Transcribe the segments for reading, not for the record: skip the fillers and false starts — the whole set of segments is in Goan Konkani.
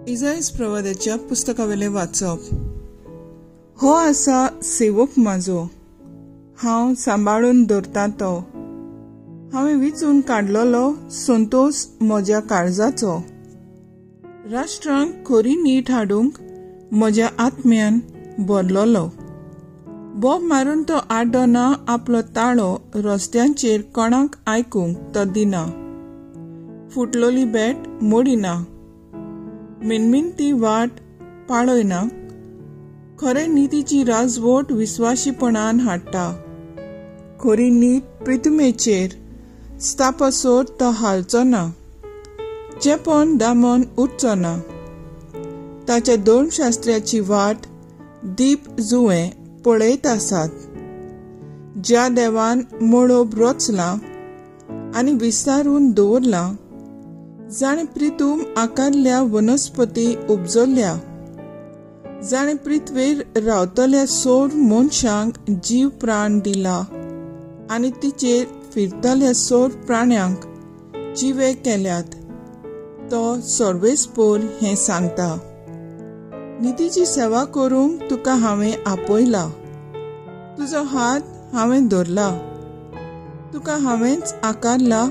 इजायस प्रवादाच्या पुस्तकावेले वाचप. हो आसा सेवक म्हाजो, हांव सांबाळून दवरता तो, हांवें विचून काडलेलो संतोस म्हज्या काळजाचो. राष्ट्रांक खरी नीट हाडूंक म्हज्या आत्म्यान भरलेलो. बोब मारून तो आड्डना, आपलो ताळो रस्त्यांचेर कोणाक आयकूंक तो दिना. फुटलोली बेट मोडिना, मिनमिनती वाट पाळयना, खरे नितीची राजवट विस्वाशीपणान हाडटा. खरी नीत प्रिथमेचेर स्थापसोर तो हालचो ना, चेपण दामन उरचो ना. ताच्या धर्मशास्त्र्याची वाट दीप जुवें पळयत आसात. ज्या देवान मळब रचलां आनी विस्तारून दवरलां, जाणें प्रितूम आकारल्या वनस्पती उपजल्या, जाणें पृथ्वेर रावतल्या सोर मनशांक जीव प्राण दिला आनी तिचेर फिरतल्या सोर प्राण्यांक जिवे केल्यात, तो सर्वेस्पोर हें सांगता. नितीची सेवा करूंक तुका हांवें आपयला, तुजो हात हांवें धरला, तुका हांवेंच आकारला.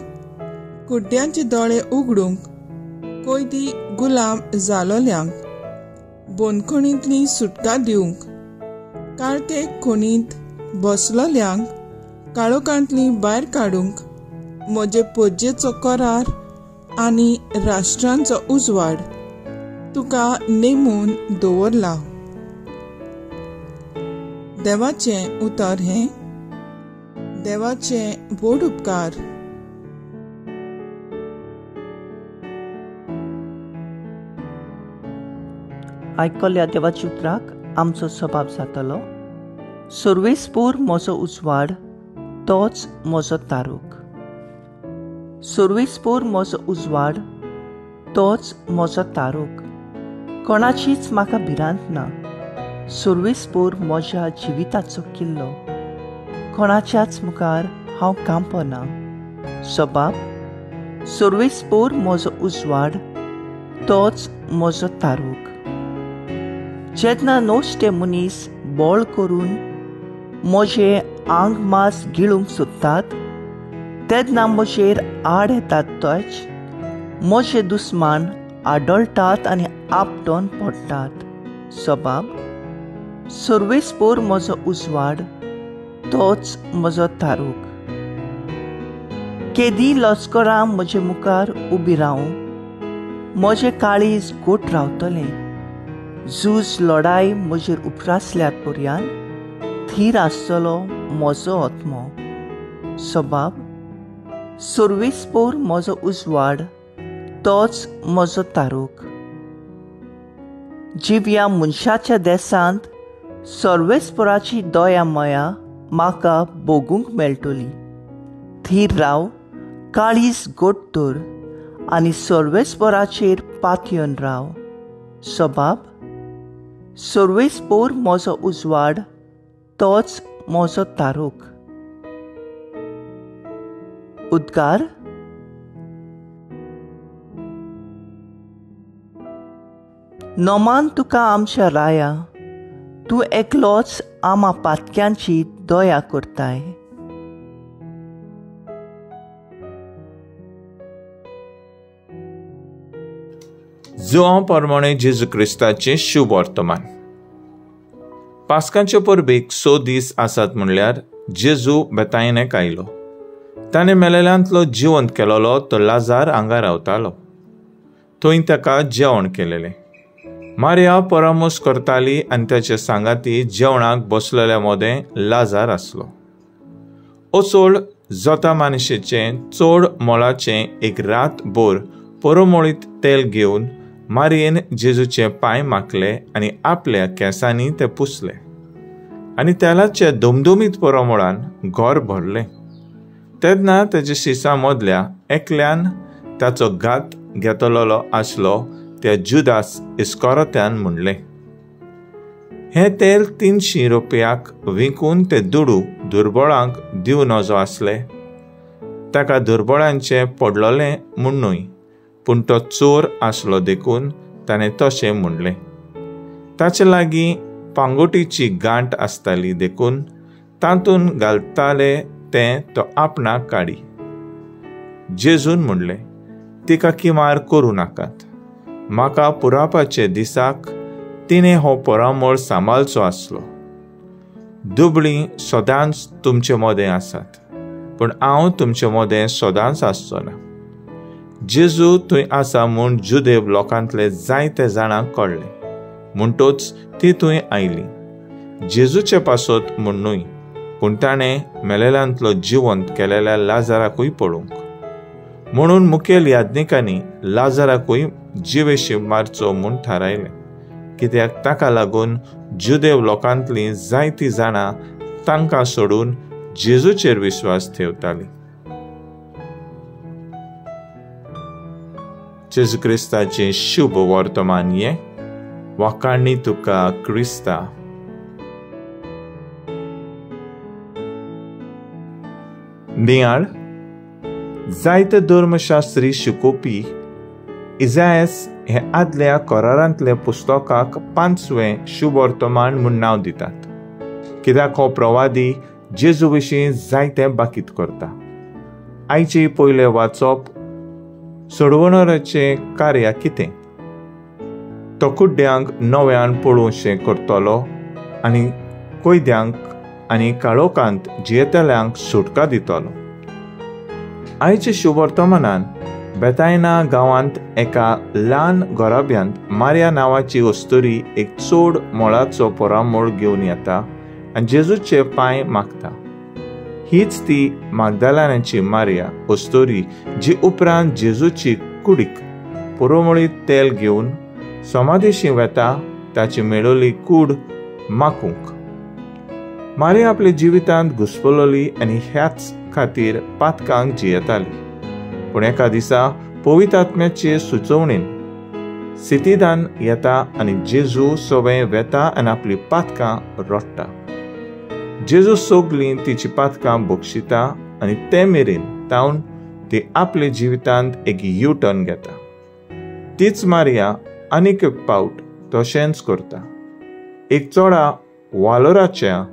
कुड्ड्यांचे दोळे उगडूंक, कोयदी गुलाम जालोल्यांक बंदखणींतली सुटका दिवंक, काळके खणींत बसलोल्यांक काळोखांतली भायर काडूंक, म्हजे पोज्जेचो करार आनी राष्ट्रांचो उजवाड तुका नेमून दवरला. देवाचें उतर हें. देवाचे व्हड उपकार. आयकल्या देवाच्या उतराक आमचो सबाब जातलो. सर्वेस्पोर म्हजो उजवाड, तोच म्हजो तारूक. सर्वेस्पोर म्हजो उजवाड, तोच म्हजो तारूक. कोणाचीच म्हाका भिरांत ना. सर्वेस्पोर म्हज्या जिविताचो किल्लो, कोणाच्याच मुखार हांव कांपना. सबाब सर्वेस्पोर म्हजो उजवाड, तोच म्हजो तारूक. जेन्ना नश्टे मनीस बळ करून म्हजें आंग मास गिळूंक सोदतात, तेन्ना म्हजेर आड येतात, तोच म्हजे दुस्मान आडळटात आनी आपटोन पडटात. सबाब सर्वेस्पोर म्हजो उजवाड, तोच म्हजो तारूक. केदी लश्करां म्हजे मुखार उबी रावूं, म्हजें काळीज गोट रावतलें. झूज लढाय म्हजेर उपरासल्यार पर्यान थीर आसतलो म्हजो आत्मो. सबाब सर्वेस्पोर म्हजो उजवाड, तोच म्हजो तारूक. जिव्या मनशाच्या देशांत सर्वेस्पोराची दया मया म्हाका भोगूंक मेळटली. थीर राव, काळीज गोट दवर आनी सर्वेस्पोराचेर पातयेवन राव. सबाब सर्वेस्पोर म्हजो उजवाड, तोच म्हजो तारूक. उद्गार. नमान तुका आमच्या राया, तूं एकलोच आमा पातक्यांची दया करताय. जुआंव परमाणे जेजू क्रिस्ताचें शुभ वर्तमान. पास्कांचे परबेक 6 दीस आसात म्हणल्यार जेजू बेतायनेक आयलो. ताणें मेलेल्यांतलो जिवंत केलोलो तो लाजार हांगा रावतालो. थंय ताका जेवण केलेलें. मारिया परामोस करताली आनी ताचे सांगाती जेवणाक बसलेल्या मदें लाजार आसलो. ओसोळ जोता मानशेचें चड मोलाचें एक रातभर परमळीत तेल घेवन मारियेन जेजूचे पांय माखले आनी आपल्या केंसांनी ते पुसले आनी तेलाचे दमदमीत परमळान घर भरलें. तेन्ना तेजे शिसा मदल्या एकल्यान ताचो घात घेतलेलो आसलो त्या जुदास इस्कोरोत्यान म्हणलें, हें तेल 300 रुपयाक विकून ते दुडू दुर्बळांक दिवं नजो आसले. ताका दुर्बळांचें पडलोलें म्हूण न्हय, पूण तो चोर आसलो देखून ताणें तशें म्हणलें. ताचे लागीं पांगोटीची गांठ आसताली देखून तातूंत घालताले तें तो आपणाक काडी. जेजून म्हणलें, तिका किमार करूं नाकात, म्हाका पुरापाचे दिसाक तिणें हो परामळ सांबाळचो आसलो. दुबळीं सदांच तुमचे मदें आसात, पूण हांव तुमचे मदें सदांच आसचो ना. जेजू थंय आसा म्हूण जुदेव लोकांतले जायते जाणांक कळ्ळें, म्हणटोच ती थंय आयली. जेजूचे पासत म्हूण न्हय, पूण ताणें मेलेल्यांतलो जिवंत केलेल्या लाजाराकूय पळोवंक. म्हणून मुखेल याज्ञिकांनी लाजाराकूय जिवेशी मारचो म्हूण थारायलें, कित्याक ताका लागून जुदेव लोकांतलीं जायतीं जाणां तांकां सोडून जेजूचेर विश्वास ठेवतालीं. जेजू क्रिस्ताचें शुभ वर्तमान हें. वाखाणी तुका क्रिस्ता. नियाळ. जायते धर्मशास्त्री शिकोवपी इजायस हे आदल्या करारांतल्या पुस्तकाक पांचवें शुभवर्तमान म्हूण नांव दितात, कित्याक हो प्रवादी जेजू विशीं जायते बाकीत करता. आयचे पयलें वाचप सोडवणाराचें कार्य कितें? तो कुड्ड्यांक नव्यान पळोवशें करतलो आनी कैद्यांक आनी काळोखांत जियेतल्यांक सुटका दितलो. आयचे शुभवर्तमानान बेतायना गांवांत एका ल्हान घराब्यांत मारिया नांवाची अस्तुरी एक चड मोळाचो परामोळ घेवन येता आनी जेजूचे पांय मागता. हीच ती मागदालानाची मारिया अस्तुरी जी उपरांत जेजूची कुडीक पुरोमळी तेल घेवन समाधेशी वेता ताची मेळोली कूड माकूंक. मारिया आपल्या जिवितांत घुस्पलोली आनी ह्याच खातीर पातकांक जियेताली. पूण एका दिसा पवित्र आत्म्याचे सुचोवणेन सितिदान येता आनी जेजू सवें वेता आनी आपली पातकां रडटा. जेजू सगलीं तिची पातकां बक्षिता आनी ते मेरेन तावन ती आपल्या जिवितांत एक यू टर्न घेता. तीच मारिया आनीक एक पावट तशेंच करता. एक चोडा वालोराच्या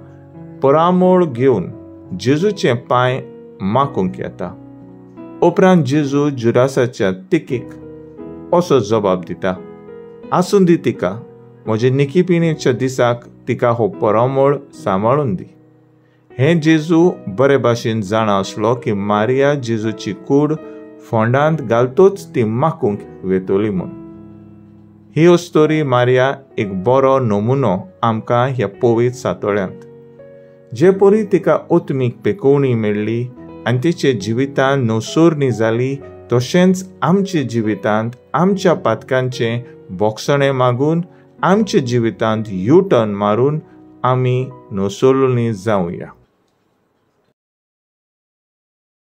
परामोळ घेवन जेजूचे पांय माकूंक येता. उपरांत जेजू जुरासाच्या तिकीक असो जबाब दिता, आसून दी तिका, म्हजे निकीपिणेच्या दिसाक तिका हो परामोळ सांबाळून दी. हें जेजू बरे भाशेन जाणा आसलो की मारिया जेजूची कूड फोंडांत घालतोच ती माकूंक वेतोली म्हूण. ही अस्तोरी मारिया एक बरो नमुनो आमकां ह्या पवित्र सातोळ्यांत. जे परी तिका ओत्मीक पेकोवणी मेळ्ळी आनी तिचे जिवितांत नवसोरणी जाली, तशेंच आमच्या जिवितांत आमच्या पातकांचें बोगसणें मागून आमच्या जिवितांत यू टर्न मारून आमी नवसोरणी जावया.